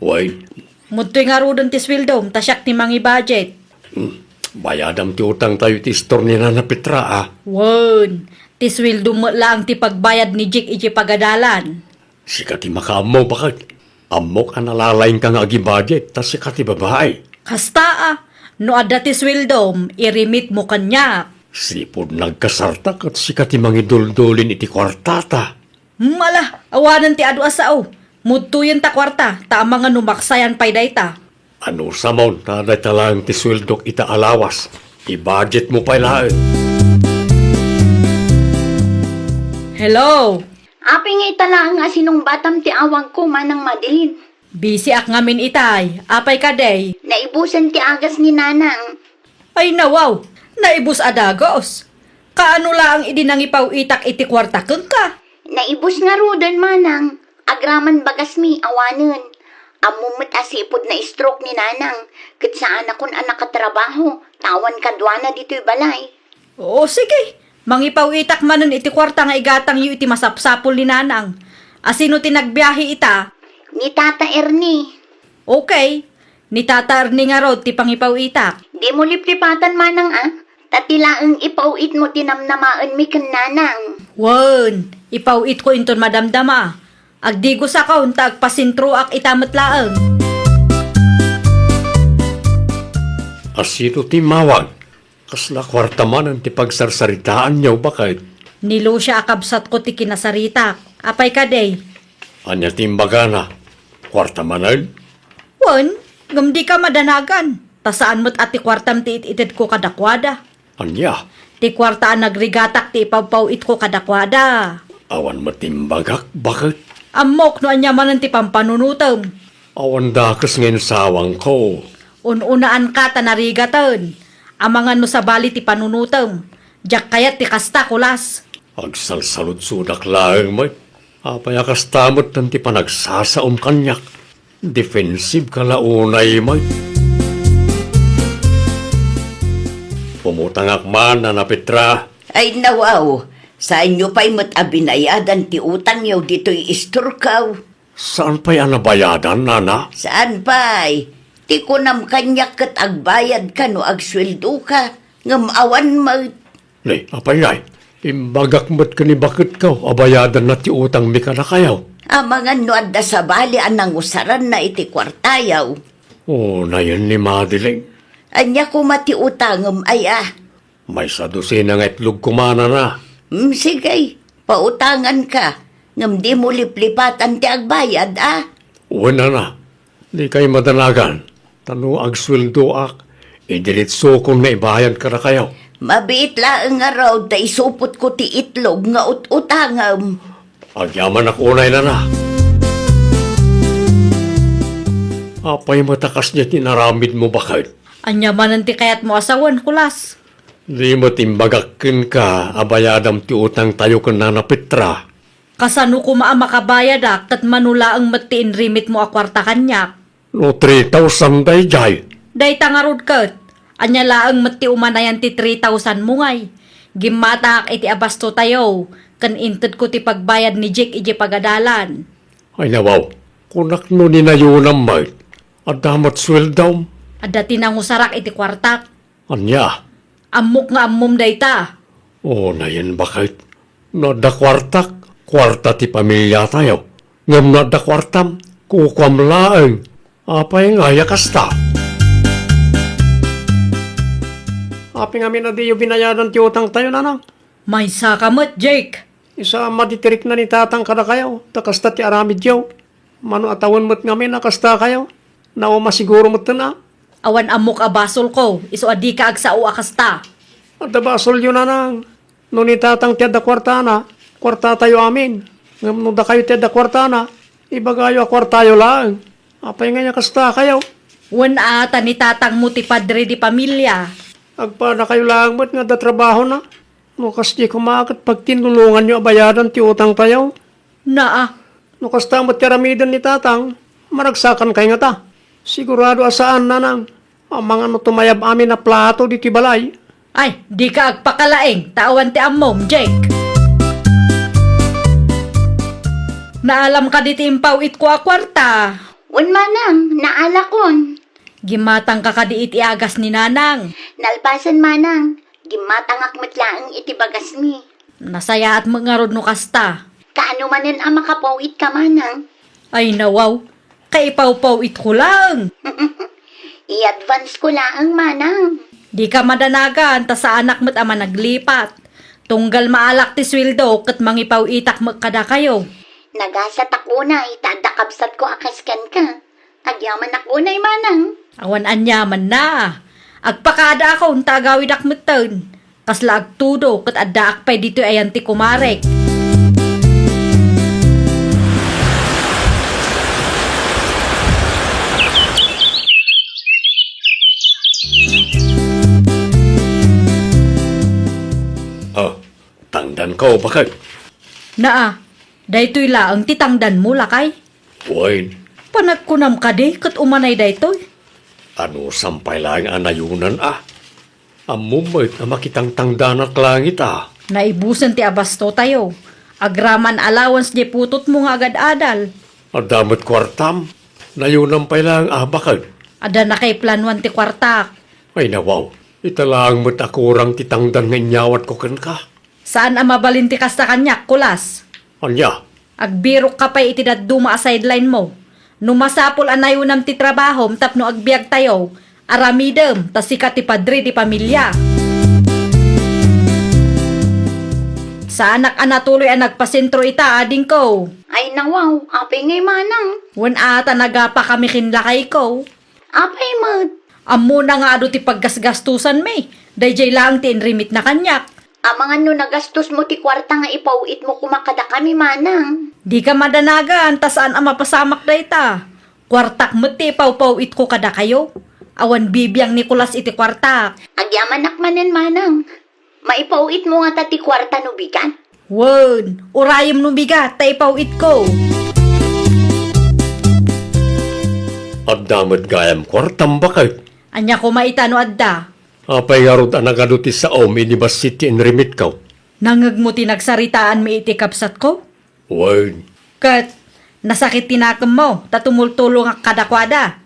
Wen. Mudtoy ngaruden ti sueldom, ta siak ti mangi-budget. Hmm, bayadam ti utangtayo iti istor ni Nana Petra, a. Wen, ti sueldom met laeng ti pagbayad ni Jake iti pagadalan. Sika ti makaammo, baket. Ammok a nalalaingka nga agi-budget, ta sika ti babai. Kasta, a. No adda ti sueldom, i-remit mo kaniak. Sipud nagkasarta ket sika ti mangiduldulin iti kuartata. Hmm, ala, awanen ti adu a sao. Mudtoyen ta kuarta, ta amangan no maksayan pay dayta. Anusamon ta dayta laeng ti sueldok ita a lawas. I-budget mo pay laeng. Hello? Apay nga ita laeng a sinungbatam ti awagko, Manang Madeline? Bisiak ngamin itay. Apay kadi? Naibusen ti agas ni Nanang. Ay, nawaw! Naibus a dagus! Kaano laeng idi nangipaw-itak iti kuarta kenka? Naibus ngaruden, Manang. Agraman bagasmi, awanen. Ammom met a sipud na-stroke ni Nanang, ket saanakon a nakatrabaho, ta awan kaduana ditoy balay. Oo, sige. Mangipaw-itak manen iti kuarta nga igatangyo iti masapsapul ni Nanang. Asino ti nagbiahe ita? Ni Tata Ernie. Okay. Ni Tata Ernie ngarud ti pangipaw-itak. Dimo liplipatan, Manang, a. Ta ti laeng ipaw-itmo ti namnamaenmi ken Nanang. Wen, ipaw-itko inton madamdama. Agdigusakon ta agpasentroak ita met laeng. Asino ti immawag? Kasla kuarta manen ti pagsarsaritaanyo, baket? Ni Lucia a kabsatko ti kinasaritak. Apay kadi? Ania ti imbagana? Kuarta manen? Wen, ngem dika madanagan, ta saan met a ti kuartam ti it-itedko kadakuada. Ania? Ti kuarta a nagrigatak ti ipawpaw-itko kadakuada. Awan met imbagak, baket? Ammok no ania manen ti pampanunotem. Awan dakes nga insawangko. Un-unaanka ta narigaten. Amangan no sabali ti panunotem. Diak kayat ti kasta, kulas. Agsalsaludsodak laeng met. Apay a kasta metten ti panagsasaom kaniak? Defensive ka la unay met. Umutangak man, Nana Petra. Ay, nawaw, saanyo pay met a binayadan ti utangyo ditoy istorkaw? Saan pay a nabayadan, Nana? Saan pay? Ti kunam kaniak ket agbayadka no agsueldoka, ngem awan met. Ni, apay ngay? Imbagak met ken ni baketko a bayadanna ti utangmi kadakayo. Amangan no adda sabali a nangusaranna iti kuartayo. O, nayen ni Madeline. Ania koma ti utangem, aya? Maysa dosena nga itlog koma, Nana. Hmm, sige, pautanganka. Ngem dimo liplipatan ti agbayad, a? Wen, Nana. Dikay madanagan. Ta no agsueldoak, idiretsokon nga ibayad kadakayo. Mabiit laeng ngarud ta isupotko ti itlog nga ut-utangem. Agyamanak unay, Nana. Apay met a kasdiay ti inaramidmo, baket? Ania manen ti kayatmo a sawen, kulas? Di met imbagak kenka a bayadam ti utangtayo ken Nana Petra. Kasano koma a makabayadak ket mano laeng met ti inrimitmo a kuarta kaniak? No three thousand daydiay. Dayta ngarud ket, ania laeng met ti umanayan ti three thousand mo ngay? Gimmatangak iti abastotayo, ken intedko ti pagbayad ni Jake idiay pagadalan. Ay nawaw, kunak no ninayonam met, adda met sueldom? Adda ti nangusarak iti kuartak. Ania? Ammok nga ammom dayta. O, nayen baket. No adda kuartak, kuarta ti pamiliatayo. Ngem no adda kuartam, kukuam laeng. Apay ngay a kasta? Apay ngamin a diyo binayadan ti utangtayo, Nanang? Maysaka met, Jake. Isu a matitirikna ni Tatang kadakayo, ta kasta ti aramidyo. Mano a tawen met ngamin a kastakayo? Nauma siguro metten a? Awan ammok a basolko, isu a dika agsao a kasta. Adda basolyo, Nanang. No ni Tatang ti adda kuartana, kuartatayo amin. Ngem no dakayo ti adda kuartana, ibagayo a kuartayo laeng. Apay ngay a kastakayo? Wen a, ta ni Tatangmo ti padre di pamilia. Agpadakayo laeng met nga adda trabahona. No kasdi koma ket pagtinulonganyo a bayadan ti utangtayo. Naa. No kasta met ti aramiden ni Tatang, maragsakankay ngata. Sigurado a saan, Nanang. Amangan no tumayab amin a plato ditoy balay. Ay, dika agpakalaing, ta awan ti ammom, Jake. Naalam kadi ti impaw-itko a kuarta? Wen, Manang, naalakon. Gimmatangka kadi iti agas ni Nanang? Nalpasen, Manang. Gimmatangak met laeng iti bagasmi. Nasayaat met ngarud no kasta. Kaano manen a makapaw-itka, Manang? Ay, nawaw. Kaipawpaw-itko laeng. I-advance ko laeng, manang. Dika madanagan, ta saanak met a managlipat. Tunggal maalak ti sueldo ket mangipaw-itak met kadakayo. Nagasatak unay ta adda kabsatko a kas kenka. Agyamanak unay, manang. Awan aniamanna. Agpakaadaakon ta agawidak metten. Kasla agtudo ket addaak pay ditoy ayan ti kumarek. Ah, tangdanko, baket. Naa, daytoy laeng ti tangdanmo, lakay? Wen. Panagkunam kadi ket umanay daytoy? Anusam pay laeng a nayonan a. Ammom met a makitangtangdanak langit a. Naibusen ti abastotayo. Agraman allowance diay putotmo nga agad-adal. Adda met kuartam. Nayonam pay laeng a, baket. Adda nakaiplanuan ti kuartak. Ay nawaw, ita laeng met a kurang ti tangdan nga inyawatko kenka. Saan a mabalin ti kasta kaniak, Kulas. Ania? Agbirokka pay iti dadduma a sideline mo. No masapul a nayonam ti trabahom tapno agbiagtayo, aramidem ta sika ti padre di pamilia. Saanak a natuloy a nagpasentro ita, adingko. Ay nawaw, apay ngay manang? Wen a ta nagapakami ken lakayko. Apay met? Ammona nga adu ti paggasgastosanmi. Daydiay laeng ti inrimitna kaniak. Amangan no nagastosmo ti kuarta nga ipaw-itmo koma kadakami, manang. Dika madanagan, ta saan a mapasamak dayta. Kuartak met ti ipawpaw-itko kadakayo. Awan bibiang ni Kulas iti kuartak. Agyamanak manen, manang. Maipaw-itmo ngata ti kuarta no bigat? Wen, urayem no bigat ta ipaw-itko. Adda met gayam kuartam, baket. Ania koma ita no adda? Apay ngarud a nagadu ti saom idi bassit ti inrimitko? Nangngegmo ti nagsaritaanmi iti kabsatko? Wen. Ket, nasakit ti nakemmo ta tumultulongak kadakuada.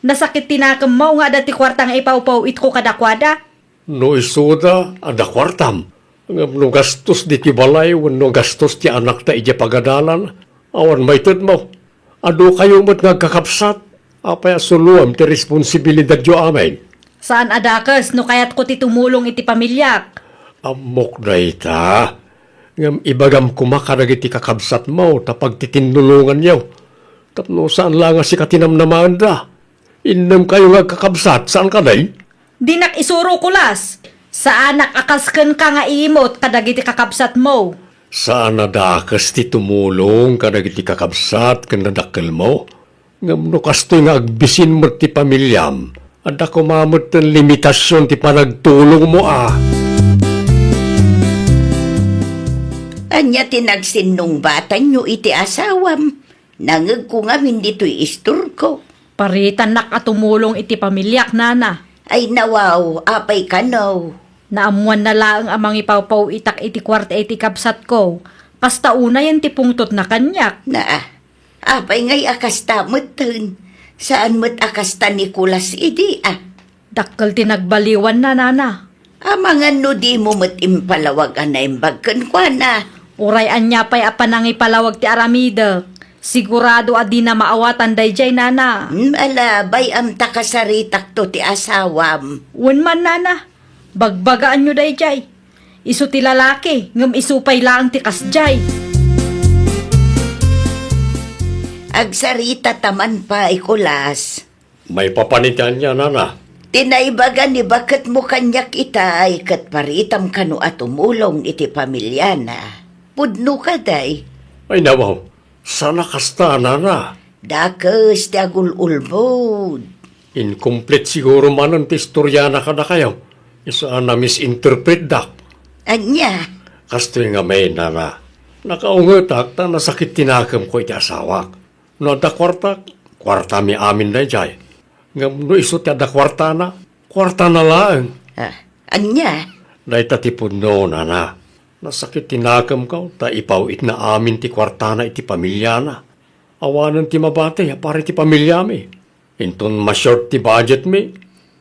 Nasakit ti nakemmo nga adda ti kuarta nga ipawpaw-itko kadakuada. No isuda, adda kuartam. Ngem no gastos ditoy balay wenno gastos ti anakta idiay pagadalan, awan maitedmo. Adukayo met nga agkakabsat. Apay a suloam ti responsibilidadyo amin? Saan a dakes no kayatko ti tumulong iti pamiliak. Ammok dayta. Ngem ibagam koma kadagiti kakabsatmo ta pagtitinnulonganyo. Tapno saan la nga sika ti namnamaenda. Innem kayo nga agkakabsat, saan kadi? Dinak isuro, Kulas. Saanak a kas kenka nga iimut kadagiti kakabsatmo. Saan a dakes ti tumulong kadagiti kakabsat ken nadakkelmo. Ngem no kastoy nga agbisin met ti pamiliam, adda koma metten limitasion ti panagtulongmo a. Ania ti nagsinnungbatanyo iti asawam? Nangngegko ngamin ditoy istorko. Paritannak a tumulong iti pamiliak, nana. Ay nawaw, apay kano? Naammoanna laeng a mangipawpaw-itak iti kuarta iti kabsatko. Kasta unayen ti pungtotna kaniak. Naa, apay ngay a kasta metten? Saan met a kasta ni Kulas idi a? Dakkel ti nagbaliwanna, nana. Amangan no dimo met impalawag a naimbag kenkuana. Uray ania pay a panangipalawag ti aramidek, sigurado a dina maawatan daydiay, nana. Hmm, ala, bay-am ta kasaritakto ti asawam. Wen man, nana. Bagbagaanyo daydiay. Isu ti lalaki, ngem isu pay laeng ti kasdiay. Agsarita ta man pay, Kulas. Maipapan iti ania, nana? Ti naibaga ni baketmo kaniak itay ket paritam kano a tumulong iti pamiliana. Pudno kadi? Ay, nawaw. Saan a kasta, nana? Dakes ti agul-ulbod. Incomplete siguro manen ti istoriana kadakayo. Isu a na-misinterpretdak. Ania? Kastoy ngamin, nana. Nakaungetak ta nasakit ti nakemko iti asawak. No adda kuartak, kuartami amin daydiay. Ngem no isu ti adda kuartana, kuartana laeng. Ah, ania? Dayta ti pudno, nana. Nasakit ti nakemko ta ipaw-itna amin ti kuartana iti pamiliana. Awanen ti mabati a para iti pamiliami. Inton ma-short ti budgetmi,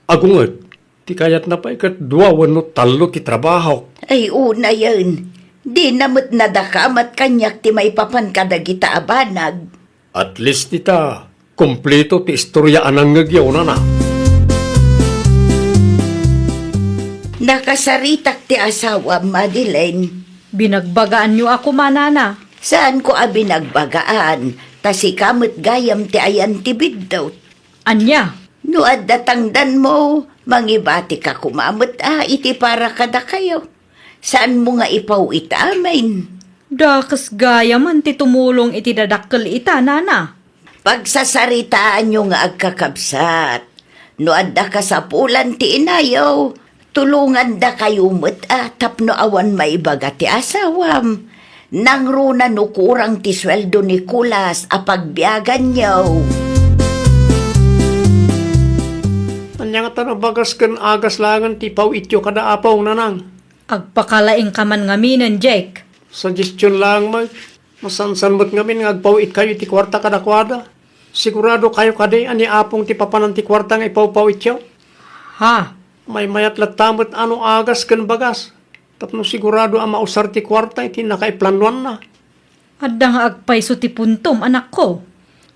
agunget. Ti kayatna pay ket dua wenno tallo ti trabahok. Ay, unayen. Dina met nadakamat kaniak ti maipapan kadagita a banag. At least ita, kompleto ti istoria a nangngegyo, nana. Nakasaritak ti asawam, Madeline. Binagbagaanyo a koma, nana. Saanko a binagbagaan, ta sika met gayam ti ayan ti biddut. Ania? No adda tangdanmo, mangibatika koma met a iti para kadakayo. Saanmo nga ipaw-it amin. Dakes gayam ti tumulong iti dadakkel ita, nana. Pagsasaritaanyo nga agkakabsat. No adda kasapulan ti inayo, tulongandakayo met a tapno awan maibaga ti asawam. Nangruna no kurang ti sueldo ni Kulas a pagbiaganyo. Ania ngata no bagas ken agas laengen ti ipaw-ityo kada apong, nanang? Agpakalaingka man ngaminen, Jake. Suggestion laeng met. Masansan met ngamin nga agpaw-itkayo iti kuarta kadakuada. Siguradokayo kadi a ni apong ti papanan ti kuarta nga ipawpaw-ityo? Ha? Maymayat latta met a no agas ken bagas. Tapno sigurado a mausar ti kuarta iti nakaiplanoanna. Adda nga agpayso ti puntom, anakko.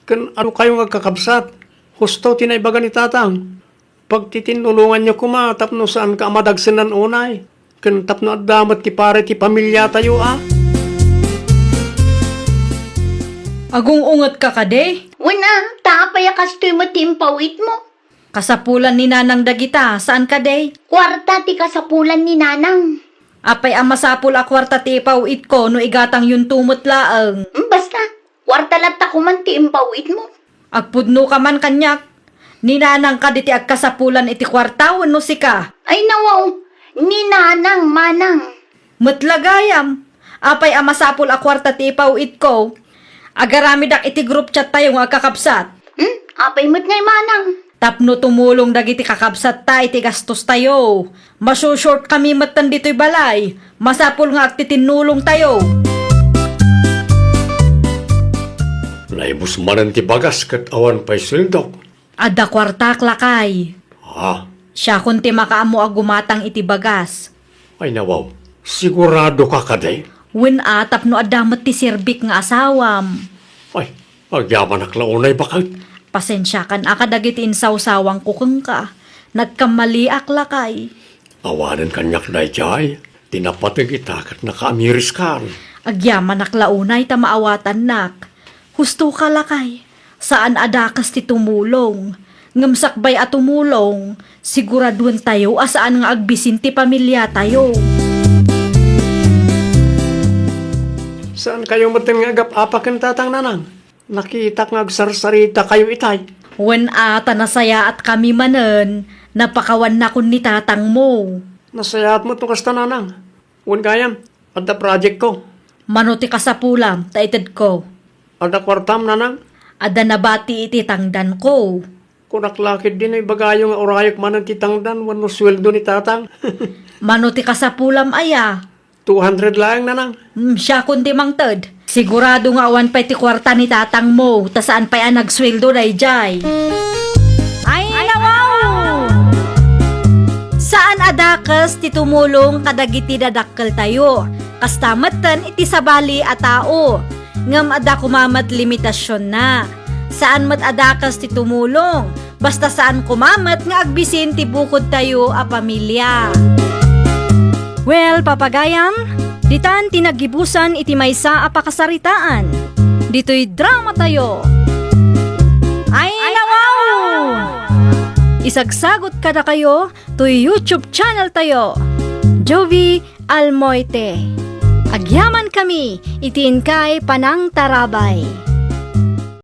Ken adu kayo nga agkakabsat, husto ti naibaga ni Tatang. Pagtitinnulonganyo koma tapno saanka a madagsenan unay, ken tapno adda met ti para iti pamiliatayo a. Agung-ungetka kadi? Wen a, ta apay a kastoy met ti impaw-itmo? Kasapulan ni Nanang dagita, saan kadi? Kuarta ti kasapulan ni Nanang. Apay a masapul a kuarta ti ipaw-itko no igatangyonto met laeng? Mm, basta, kuarta latta koman ti impaw-itmo. Agpudnoka man kaniak. Ni Nanang kadi ti agkasapulan iti kuarta wenno sika? Ay, nawaw, ni Nanang, manang. Met la gayam, apay a masapul a kuarta ti ipaw-itko? Agaramidak iti group chat tayo nga agkakabsat. Hmm? Apay met ngay, manang? Tapno tumulong dagiti kakabsatta iti gastostayo. Masu-short kami metten ditoy balay. Masapul nga agtitinnulong tayo. Naibus manen ti bagas ket awan pay sueldok. Adda kuartak, lakay. Ah. Siakon ti makaammo a gumatang iti bagas. Ay, nawaw. Siguradoka kadi? Wen a, tapno adda met ti serbik nga asawam. Ay, agyamanak la unay baket. Pasensiakan a kadagiti insawsawangko kenka. Nagkammaliak, lakay. Awanen kaniak daydiay. Ti napateg ita ket nakaamiriskan. Agyamanak la unay ta maawatannak. Hustoka, lakay. Saan a dakes ti tumulong. Ngem sakbay a tumulong, siguraduentayo a saan nga agbisin ti pamiliatayo. Saankayo metten nga agap-apa ken Tatang, Nanang? Nakitak nga agsarsarita kayo itay. Wen a, ta nasayaat kami manen, napakawanakon ni tatangmo. Nasayaat met no kasta, Nanang. Wen gayam, adda project ko. Mano ti kasapulam, ta itedko? Adda kuartam, Nanang? Adda nabati iti tangdanko. Kunak la ketdi no ibagayo nga urayek manen ti tangdan wenno sueldo ni Tatang. Mano ti kasapulam aya? Two hundred laeng, Nanang. Hmm, siakon ti mangted. Sigurado nga awan pay ti kuarta ni tatangmo, ta saan pay a nagsueldo daydiay. Ay, nawaw! Saan a dakes ti tumulong kadagiti dadakkeltayo. Kasta metten iti sabali a tao. Ngem adda koma met limitasionna. Saan met a dakes ti tumulong. Basta saan koma met nga agbisin ti bukodtayo a pamilia. Well, papagayam, ditan ti naggibusan iti maysa a pakasaritaan. Ditoy dramatayo. Ay, nawaw! Isagsagot kadakayo toy YouTube channeltayo, Jovie Almoite. Agyamankami iti inkay panangtarabay.